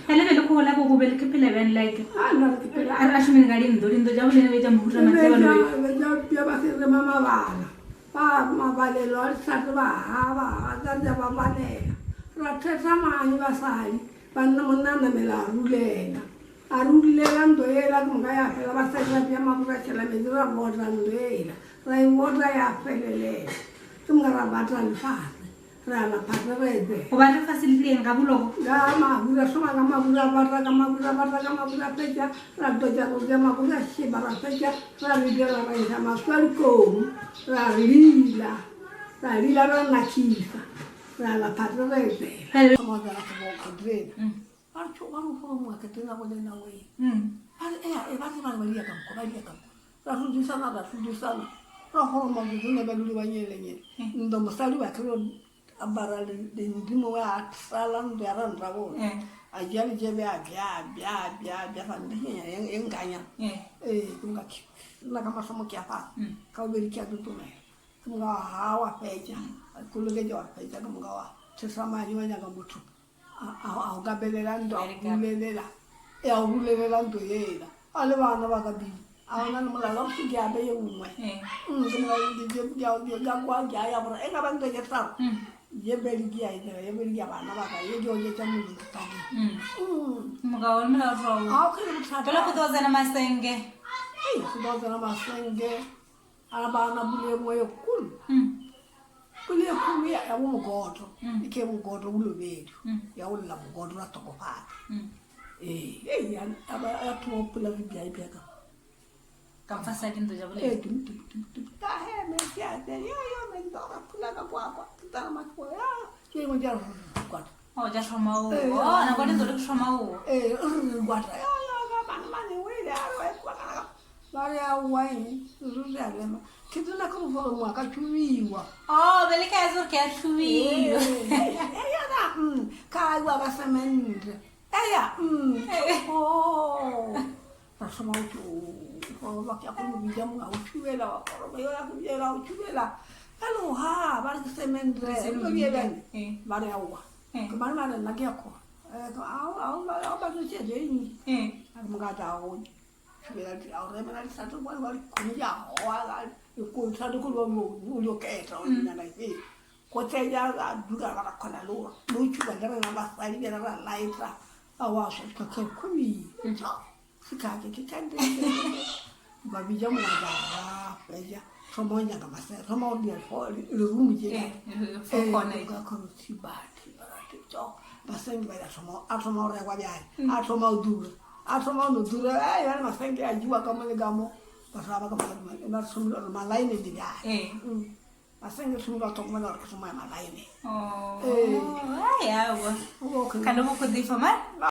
Hele be le khola bo go be le ke phela bjang like. A nna re ke phela. A re a šomeng ka dintlo, dintlo tša bolena be tša mohuta mang tse ba lo. Be tša ba se re mabala. Ba mabalelo a dihlare ba ha ba ga tsa tša ba balela. Ra thetha mang basadi banna monna a namela a rulela. A rulela ntlo ela ke moka ya fela basadi ba bea mabura tšhela metsi ra bota ntlo ela. Ra e bota ya felelela. Ke moka ra bata lefase. Re a lapa re rebe. Go ba lefase le tleng ga boloko. Ka mabura šoma ka mabura bata ka mabura bata ka mabura fetša ra tlotša tlotša mabura šeba ra fetša ra ridela ra iša maswi a dikomu ra lila ra lila ra nakhisa ra lapa re rebela. Thoma go tsena go drena ba re tšho ba re gore moa ke drena go lena we ba re ea e ba re ba re ba dia ka mokgwa ba dia ka mokgwa Ra hlodisana, ra hlodisana, ra horoma botsene ba dule ba nyelenyele. Ndo mosadi wa kere a bara lentsi mongwe a sala ndo ya ranta bona. A jea lejebe a bja bja bja bja fa nde e nkanya. Ee, ke moka nna ka mahlo mo ke a fa. Ka bobedi ke a totomela. Ke moka wa ha wa fetša, wa koloketša wa fetša ke moka wa thesa madi wa nyaka motho a o kapelela ntlo a rulelela e a rulelela ntlo ela a le bana ba ka bile a ona le molala o se ke abe ye nngwe ke kwa ke a ya gore e ka ba ntlo ke tlaro ye bedi ke ya etela ye bedi ke ya bana ba ka ye ke oketša mollo ke tabeng a o kgele bothata go tlo tsena masenge ei go tlo tsena masenge A bana pula e nngwe e kgolo pula e kgolo ya bo mogoto e ke mogoto o lobedu ya go lla mogoto ra tlhokofala ee ee ya thoma pula re bja bja ka ka fa sa dintlo ja boleng ee tum tum tum tum ka he me ke a tse yo yo me ndo ra pula ka kwa kwa ke tla ma kwa ya ke ngwe ja kwa o ja thoma o o na kwa dintlo le thoma o ee re kwa ya ya ka bana bana we ya re kwa ka Ba re aowa eng, ruri re a lema. Ke tsena ke go gore ngwaka tšhubiwa. Oh, be le ka gore ke a tšhubiwa. Eya na, ka iwa ka semente. Eya, oh. Ra thoma go tšo, ba ke ya go mo bitša monga o tšhubela, wa kgoroba yo ya go bjela o tšhubela. Bjale ha, ba re ke semente, re tlo bjeleng. Ba re aowa. Ke ba re mare nna ke ya kgona. Ao, ao, ba tlo tšhelete e ntši. A re moka tla go go tsenya a dula ra kgona le go tšhuba le rena basadi bjale ra laeta a wa swa kgomi sekake ke kante ba bitša mongwe ba fetša thoma o nyaka masea thoma o dira lerumo tše ka kgona thiba thiba basadi ba a thoma go rekwa bjale a thoma go dula A thoma go no dura, ai bjale masenke a jewa ka mo le ka mo, batho ba ba ka moka ba thomile gore malaene le bjale. Ee. Masenke thomile ba tlhokomela gore ke thoma ya malaene. Oh, Ee. ai aowa. O bo Kana bo go ḓifha man.